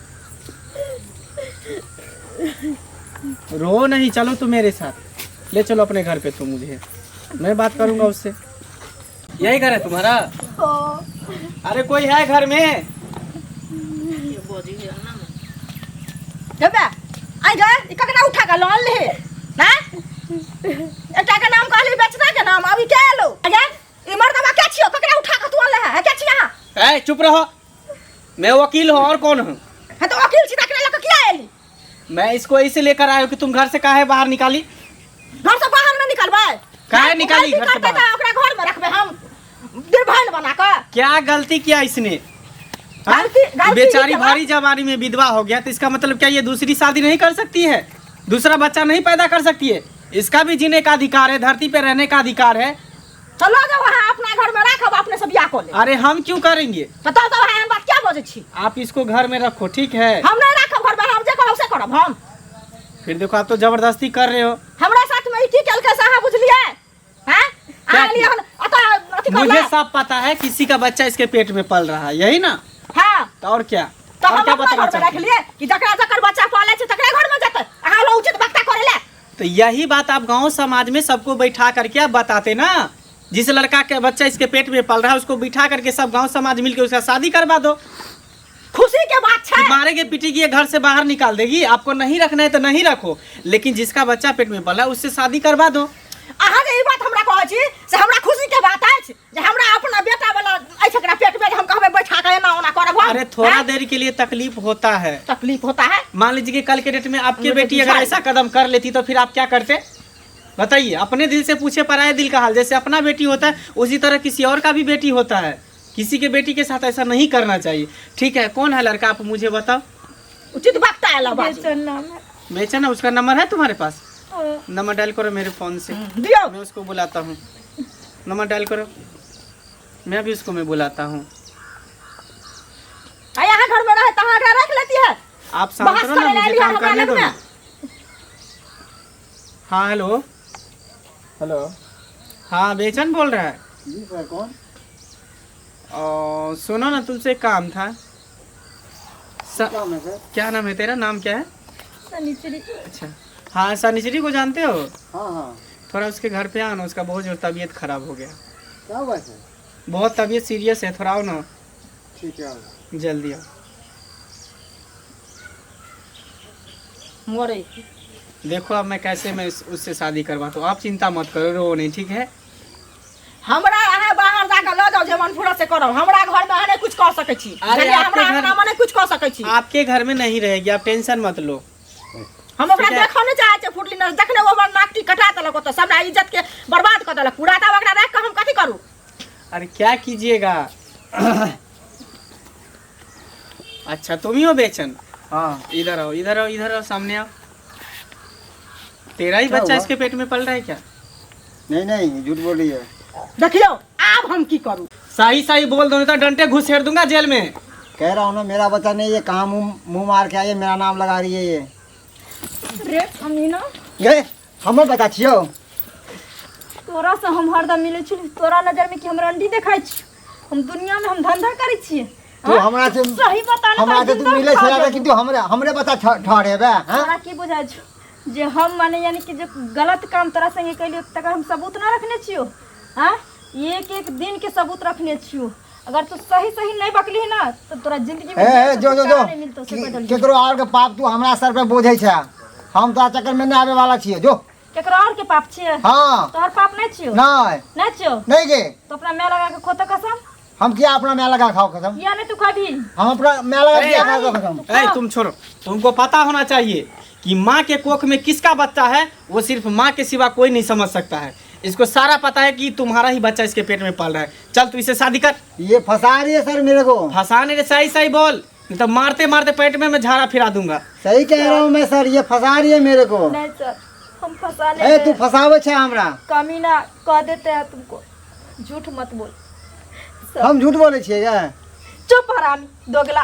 रो नहीं, चलो तुम मेरे साथ, ले चलो अपने घर पे तुम मुझे, मैं बात करूंगा उससे। यही घर है तुम्हारा? अरे कोई है घर में? बजै है अंगना में। हेबे आइ गे, ई ककरा उठा कऽ लऽ अनलिही? हैं, एकटा के नाम कहली बेचना के नाम, अभी के एलो? गे, ई मर्दबा के छियो? ककरा उठा कऽ तू अनले है? के छी अहाँ? ए चुप रहो, मैं वकील हूँ और कौन हूँ? हाँ तो वकील छी, तकरा लऽ कऽ किया एली? मैं इसको ऐसे लेकर आया हूँ कि तुम घर से काहे बाहर निकाली। घर से बाहर नहीं निकलबै? काहे निकाली घर से करतै बाहर? तऽ ओकरा घर में रखबै हम निर्भय बना कऽ? क्या गलती किया इसने? हाँ? गलती बेचारी ही भारी जवानी में विधवा हो गया तो इसका मतलब क्या ये दूसरी शादी नहीं कर सकती है? दूसरा बच्चा नहीं पैदा कर सकती है? इसका भी जीने का अधिकार है, धरती पे रहने का अधिकार है। तो लऽ जाउ अहाँ अपना घर में राखब, अपने से बियाह कऽ लेब। अरे हम क्यों करेंगे? तऽ तब तऽ एहन बात क्या बजै छी? आप इसको घर में रखो, ठीक है? हम नहीं राखब घर में, हम जे कहब से करब हम। फिर देखो आप तो जबरदस्ती कर रहे हो। हमरा साथ में ई की केलकै से अहाँ बुझलियै? हैं, क्या अहाँ एलियै हन अतऽ अथी मुझे करला? सब पता है, किसी का बच्चा इसके पेट में पल रहा है, यही ना? हाँ। तो और क्या? तऽ और हम क्या अपना बताना घर में चाहती राखि हो? लियै कि जकरा जकर बच्चा पालै छै तकरे घर में जेतै? अहाँ लोग उचित वक्ता करै लए। तो यही बात आप गांव समाज में सबको बैठा करके आप बताते ना, जिस लड़का के बच्चा इसके पेट में पल रहा है उसको बिठा करके सब गांव समाज मिलके उसका शादी करवा दो। खुशी के बात कि छै। मारेगे पीटेगी, ये घर से बाहर निकाल देगी। आपको नहीं रखना है तो नहीं रखो, लेकिन जिसका बच्चा पेट में पला है उससे शादी करवा दो। अहाँ जे ई बात हमरा कहै छी से हमरा खुशी के बात अछि जे हमरा अपना बेटा वाला अछि एकरा पेट में, जे हम कहबै बैठा के एना ओना करब हम? अरे थोड़ा हैं? देर के लिए तकलीफ होता है। तकलीफ होता है? मान लीजिए कि कल के डेट में आपकी मुझे बेटी अगर बुझाई। ऐसा कदम कर लेती तो फिर आप क्या करते, बताइए? अपने दिल से पूछे पराये दिल का हाल। जैसे अपना बेटी होता है उसी तरह किसी और का भी बेटी होता है। किसी के बेटी के साथ ऐसा नहीं करना चाहिए, ठीक है? कौन है लड़का आप मुझे बताओ। उचित वक्ता आयल बाजी। बेचन नाम है। बेचन है, उसका नंबर है तुम्हारे पास? हाँ। नंबर डायल करो मेरे फोन से। दियौ। मैं उसको बुलाता हूँ, नंबर डायल करो, मैं भी उसको मैं बुलाता हूँ। आ यहाँ घर में रहे तऽ अहाँ एकरा राखि लेती है? आप शांत बहस रहो ना, करे ला मुझे एलियै काम हमरा करने दो लगमे। ना। हाँ हेलो। हेलो। हाँ बेचन बोल रहा है? जी सर, कौन? और सुनो ना, तुमसे एक काम था। नाम है सर? क्या नाम है तेरा? नाम क्या है? शनिचरी। अच्छा हाँ, सनिचरी को जानते हो? हाँ हाँ। थोड़ा उसके घर पे आना, उसका बहुत जोर तबीयत खराब हो गया। क्या हुआ सर? बहुत तबीयत सीरियस है, थोड़ा आओ ना। ठीक है, आओ। जल्दी आओ। मरे। देखो अब मैं कैसे मैं उससे शादी करवाता हूँ, आप चिंता मत करो, रो नहीं, ठीक है? हमरा अहाँ बाहर जाके लऽ जाउ, जे मन फुरत से करब। हमरा घर में अहाँ नहि कुछ कऽ सकै छी। अरे बुझलियै? आपके हमरा घर- अंगना में नहि कुछ कऽ सकै छी। आपके घर में नहीं रहेगी, आप टेंशन मत लो। हम ओकरा ठीक है। देखऽ नहि चाहै छियै फुटली नस। जखने ओ हमर नाकटी कटा देलक, ओतऽ सबटा इज्जत के बर्बाद कऽ देलक पूरा, तब ओकरा राखि कऽ हम कथी करू? अरे क्या कीजिएगा? अच्छा तुम ही हो बेचन? हाँ। इधर आओ, इधर आओ, इधर आओ, सामने आओ। तेरा ही क्या बच्चा हुआ? इसके पेट में पल रहा है क्या? नहीं नहीं, झूठ बोल रही है। देखियौ आब हम की करू? सही सही बोल दो, नहीं तो डंडे घुसेड़ दूंगा जेल में। कह रहा हूँ ना, मेरा बच्चा नहीं है। कहाँ मुँह मुँह मार के आई है, मेरा नाम लगा रही है ये। रे अमीना। ये हमर बच्चा छियौ। तोरा से हम हरदम मिलै छी, तोरा नजर में कि हमरा अंडी देखाइ छी? हम दुनिया में हम धंधा करै छियै। तू हमरा से सही बता ना। हमरा से तू मिलै छला, किन्तु हमरे हमरे बच्चा ठहरेबे हैं? तोरा की बुझाइ छौ जे हम माने यानी कि जे गलत काम तोरा संगे कैलियो, तकर हम सबूत ना रखने छियो? हाँ, एक एक दिन के सबूत रखने छियो। अगर तू सही सही नहीं बकली ना, तो तोरा जिंदगी में ए ए जेल से जो जो जो छुटकारा नहीं मिलतो, से कह देलियो। केकरो और के पाप तू हमरा सर पे बोझै छै, हम तोरा चक्कर में नहीं आवे वाला छियै, जो। केकरो और के पाप छियै? हाँ। तोहर पाप नहीं छियो? नहीं। नहीं छियो? नहीं गे। तो अपना मैं लगा के खोतो कसम। हम किया अपना मैं लगा खाओ कसम? किया नहीं तू खाबी? हम अपना मैं लगा किया खाओ कसम? ए तुम छोड़ो, तुमको पता होना चाहिए कि माँ के कोख में किसका बच्चा है, वो सिर्फ माँ के सिवा कोई नहीं समझ सकता है। इसको सारा पता है कि तुम्हारा ही बच्चा इसके पेट में पल रहा है। चल तू इसे शादी कर। ये फंसा रही है सर मेरे को। फंसाने रे, सही सही बोल, नहीं तो मारते मारते पेट में मैं झाड़ा फिरा दूंगा। सही कह रहा हूँ मैं सर, ये फंसा रही है मेरे को। नहीं सर, हम फंसा ए नहीं तू फंसावे छे हमरा। कमीना, कह देते हैं तुमको, झूठ मत बोल सर। हम झूठ बोले छियै गे? चुप हरामी दोगला,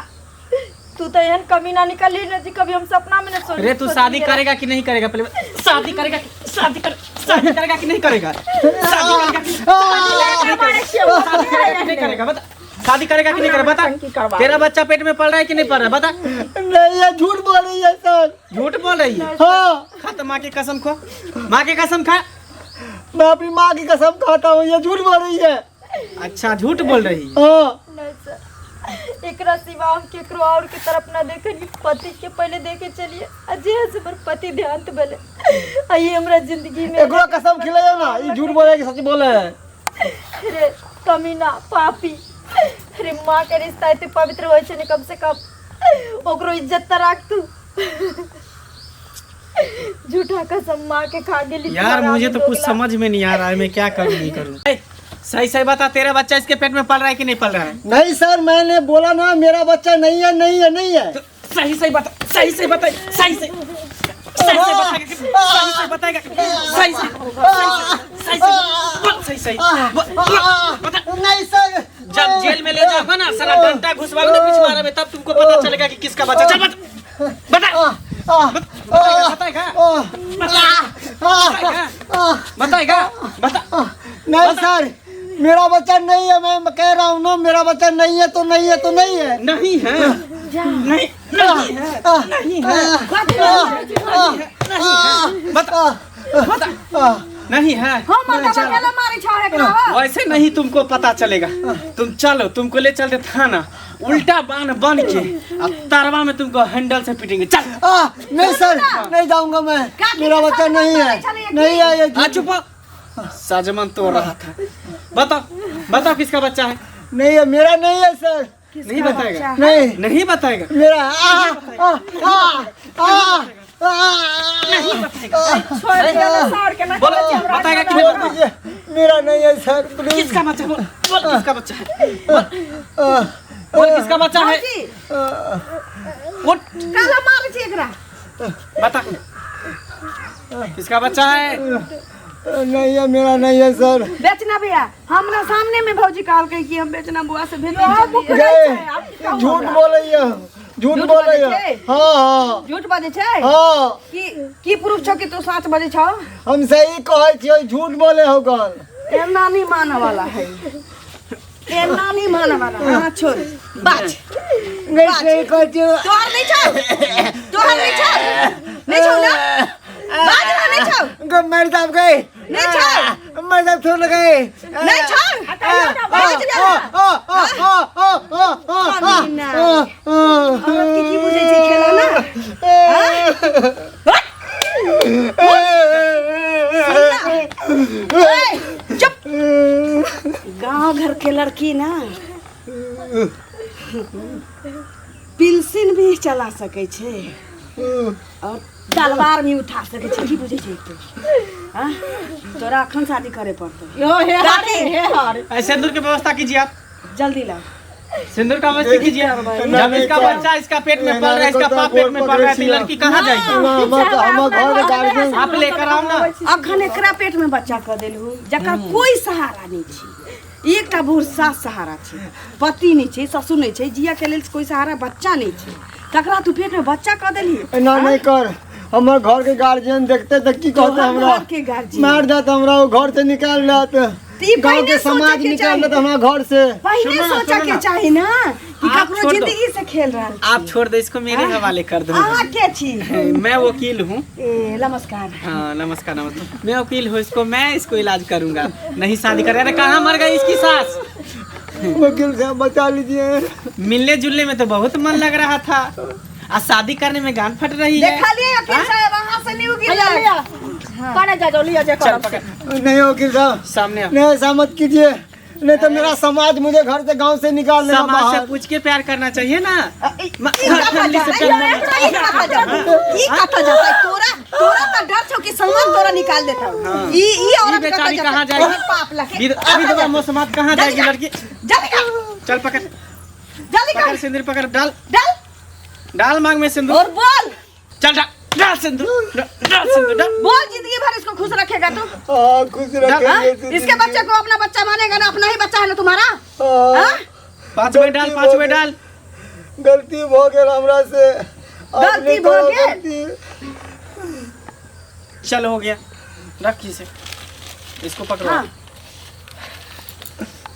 तू तो एहन कमीना निकली न जी कभी हम सपना में न सोच। अरे तू शादी करेगा कि नहीं करेगा? पहले बता, शादी करेगा शादी कर शादी करेगा कि नहीं करेगा? शादी करेगा कि शादी करेगा कि नहीं करेगा बता। शादी करेगा कि नहीं करेगा बता। तेरा बच्चा पेट में पल रहा है कि नहीं पल रहा है बता। नहीं, ये झूठ बोल रही है सर। झूठ बोल रही है? हाँ। खा तो माँ की कसम खो, माँ की कसम खा। मैं अपनी माँ की कसम खाता हूँ, ये झूठ बोल रही है। अच्छा झूठ बोल रही है। हाँ। नहीं सर, एकरा सिवा हम केकरो और के तरफ ना देखनी। पति के पहले देखे चलिए, अजय से हमर पति देहांत भेले, आ ये हमरा जिंदगी में एकरो कसम खिलाइयो ना, ये झूठ बोले कि सच बोले है? रे कमीना पापी, अरे माँ के रिश्ता एते पवित्र होइ छै ने, कम से कम ओकरो इज्जत त राख तू। झूठा कसम माँ के खा गेली। यार मुझे तो कुछ समझ में नहीं आ रहा है, मैं क्या करूँ नहीं करूँ। ए, सही सही बता, तेरा बच्चा इसके पेट में पल रहा है कि नहीं पल रहा है? नहीं सर, मैंने बोला ना मेरा बच्चा नहीं है, नहीं है, नहीं है। तो सही सही बता, सही सही बता, सही सही सही सही बताएगा, सही सही बताएगा, सही सही सही सही बोल, सही सही बोल, बता। नहीं सर। जब जेल में ले जाओगे ना साला डंडा घुसवा ना पिछवाड़ा में, तब तुमको पता चलेगा कि किसका बच्चा। चल बता, बता, बताएगा, बताएगा, बता। नहीं सर, मेरा बच्चा नहीं है, मैं कह रहा हूँ ना, मेरा बच्चा नहीं है तो नहीं है तो नहीं है। नहीं है, नहीं, नहीं है, नहीं है, नहीं है, बता, बता, नहीं है। वैसे नहीं तुमको पता चलेगा। तुम चलो, तुमको ले चलते थाना, उल्टा बांध बांध के अब तरवा में तुमको हैंडल से पीटेंगे। चल। नहीं सर, नहीं जाऊंगा मैं, मेरा बच्चा नहीं है, नहीं है ये। आ चुप हो। साजमन तोड़ रहा था। बताओ, बताओ किसका बच्चा है? नहीं है, मेरा नहीं है सर। नहीं बताएगा? नहीं। नहीं बताएगा? मेरा आ आ आ आ नहीं बताएगा? बोलो, बोलो, बताएगा कि नहीं बताएगा? मेरा नहीं है सर, प्लीज। किसका बच्चा? बोल, बोल किसका बच्चा है? बोल, बोल किसका बच्चा है? उठ। काला मारै छै एकरा। बता किसका बच्चा है? नहीं है, मेरा नहीं है सर। बेचना भैया, हमरा सामने में भौजी कहलकै कि हम बेचना बुआ से भेट। ये झूठ बोल रही है, झूठ बोल रही है। हाँ हाँ। झूठ बजै छै? हाँ। की की प्रूफ छौ कि तू साँच बजै छौ? हम सही कहै छियै, झूठ बोले हो गल। एना नहीं माने वाला है, एना नहीं माने वाला। हाँ छोड़, बाज। नहीं सही कहै छियौ। तोहर नहीं छौ, तोहर नहीं छौ, नहीं छौ ना? बाज ना, नहीं छौ। गो मर साहब गए। नहीं छौ। मर साहब छोड़ गए। नहीं छौ। बाज ना। कमीना। औरत के की बुझै छै खेला ना? ए, चुप। गांव घर के लड़की ना पिलसिन भी चला सकै छै और तलवार भी उठा सकै छै। की बुझै छै तू? हाँ? तोरा अखन शादी करे पड़तौ। यो हे हर, हे हर। ऐ, सिंदूर की व्यवस्था कीजिए आप। जल्दी लाओ। सिंदूर का व्यवस्था कीजिए। जब इसका बच्चा इसका पेट में पल रहा है, इसका पाप पेट में पल रहा है, तो ये लड़की कहाँ जाएगी? हमर घर गार्जियन आप लेकर आओ ना। अखन एकरा पेट में बच्चा कऽ देलहु जकर कोई सहारा नहि छै। एकटा बूढ़ सास सहारा छै, पति नहि छै, ससुर नहि छै, जिया के लेल कोई सहारा बच्चा नहि छै, तकरा तू पेट में बच्चा कऽ देलही। एना नहीं कर, हमर घर के गार्जियन देखते तऽ की कहते? तोहर हमरा घर के गार्जियन? मार देत हमरा, ओ घर से निकाल देत। तऽ ई गाँव पहिने के समाज सोचऽ के निकाल चाही। देत हमरा घर से। पहिने सुनो ना, सोचऽ सुनो के ना। चाही ना कि आप ककरो छोड़ दो। जिंदगी से खेल रहल छी। आप छोड़ दो इसको, मेरे हवाले कर दो। अहाँ के छी? मैं वकील हूँ। ए, नमस्कार। हाँ, नमस्कार नमस्कार। मैं वकील हूँ, इसको मैं इसको इलाज करूंगा। नहीं शादी कर। अरे कहाँ मर गई इसकी सास? वकील साहब, बचा लीजिए। मिलने जुलने में तो बहुत मन लग रहा था, आज शादी करने में गान फट रही है। देखलियै वकील साहब, अहाँ से नहीं उगिल। लिया, लिया। कने जा जाओ, लिया जे चल करब। पकड़। नहीं वकील साहब, सामने आओ। नहीं, ऐसा मत कीजिए, नहीं तो मेरा समाज मुझे घर से गांव से निकाल देगा समाज से बाहर। पूछ के प्यार करना चाहिए ना। ई घर कतऽ फैमिली से जेतै? प्यार करना ई कतऽ जेतै? ई कतऽ जेतै? तोरा तोरा तऽ डर छौ कि समाज तोरा निकाल देतौ। ई ई ई औरत बेचारी कतऽ कहाँ जेतै? जाएगी? तोहर पाप लगे। विधवा मोसमात कहाँ जाएगी लड़की? जल्दी कर। चल पकड़। जल्दी पकड़ कर। सिंदूर, पकड़, डाल। डाल। डाल मांग में सिंदूर। और बोल। चल डाल, डाल सिंदूर, डाल, डाल सिंदूर, डाल। बोल, जिंदगी भर इसको खुश रखेगा तू? हाँ, खुश रखेंगे। हाँ? इसे इसके बच्चे को अपना बच्चा मानेगा ना? अपना ही बच्चा है ना तुम्हारा? हाँ, हाँ? पाँच में डाल, पाँच में डाल। गलती हो गेल हमरा से। गलती अपने भऽ तो गेल? गलती। चल हो गया, रख इसे, इसको पकड़ो। हाँ।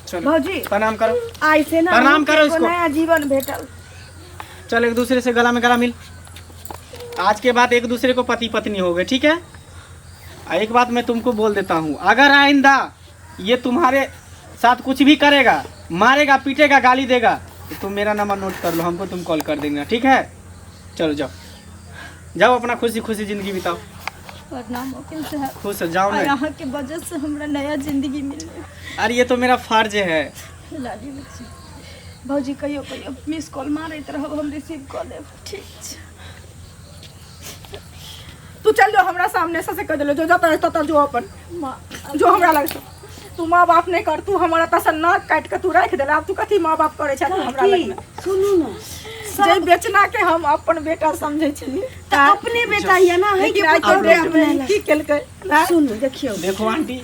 चलो। भौजी। प्रणाम करो। आइ से ना प्रणाम हमके करो एगो इसको। नया जीवन भेटल। चल, एक दूसरे से गला में गला मिल। आज के बाद एक दूसरे को पति पत्नी हो गए, ठीक है? आ एक बात मैं तुमको बोल देता हूँ, अगर आइंदा ये तुम्हारे साथ कुछ भी करेगा, मारेगा पीटेगा गाली देगा, तो तुम मेरा नंबर नोट कर लो, हमको तुम कॉल कर देना, ठीक है? चलो जाओ जाओ, अपना खुशी खुशी जिंदगी बिताओ। प्रणाम वकील साहब। खुश हो जाओ और ना। अहाँके वजह से हमरा नया जिंदगी मिललै। अरे ये तो मेरा फर्ज है। लाली बच्ची। भौजी, कहियो कहियो मिस कॉल मारैत रहब, हम रिसीव कऽ लेब। ठीक छै। तू चल जो हमरा सामने से कह देलो, जो जतऽ ततऽ जो अपन। माँ। जो हमरा लग से। तू माँ बाप नहीं कर, तू हमारा तसन नाक काटि के तू राखि देला। आब तू कथी माँ बाप करै छै तू हमरा की लग में? सुनू ने। जे बेचना के हम अपन बेटा समझै छलियै, तऽ अपने बेटा ये ना है कि लेकिन आइ के पुतोह के डेट अपने में की केलकै? आँय? सुनू, देखियौ। देखो आंटी,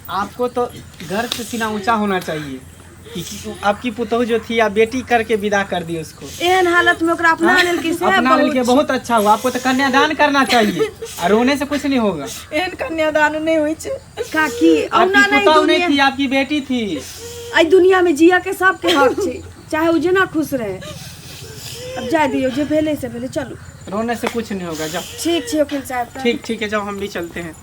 आपको तो गर्व से सीना ऊंचा होना चाहिए कि आपकी पुतोह जो थी, आप बेटी करके विदा कर दी उसको। एहन हालत में ओकरा अपना लेलकै से अपना लेके बहुत बहुत अच्छा हुआ। आपको तो कन्यादान करना चाहिए और रोने से कुछ नहीं होगा। एहन कन्यादान नहि होइ छै। काकी, आपकी औना नहीं पुतोह नहीं दुनिया थी, आपकी बेटी थी। एहि दुनिया में जिया के सबके हक छै, चाहे ओ जेना खुश रहे। अब जाय दियौ, जे भेलै से भेलै, चलू। रोने से कुछ नहीं होगा, जाओ। ठीक छै वकील साहब तऽ। ठीक ठीक है, जाओ, हम भी चलते हैं।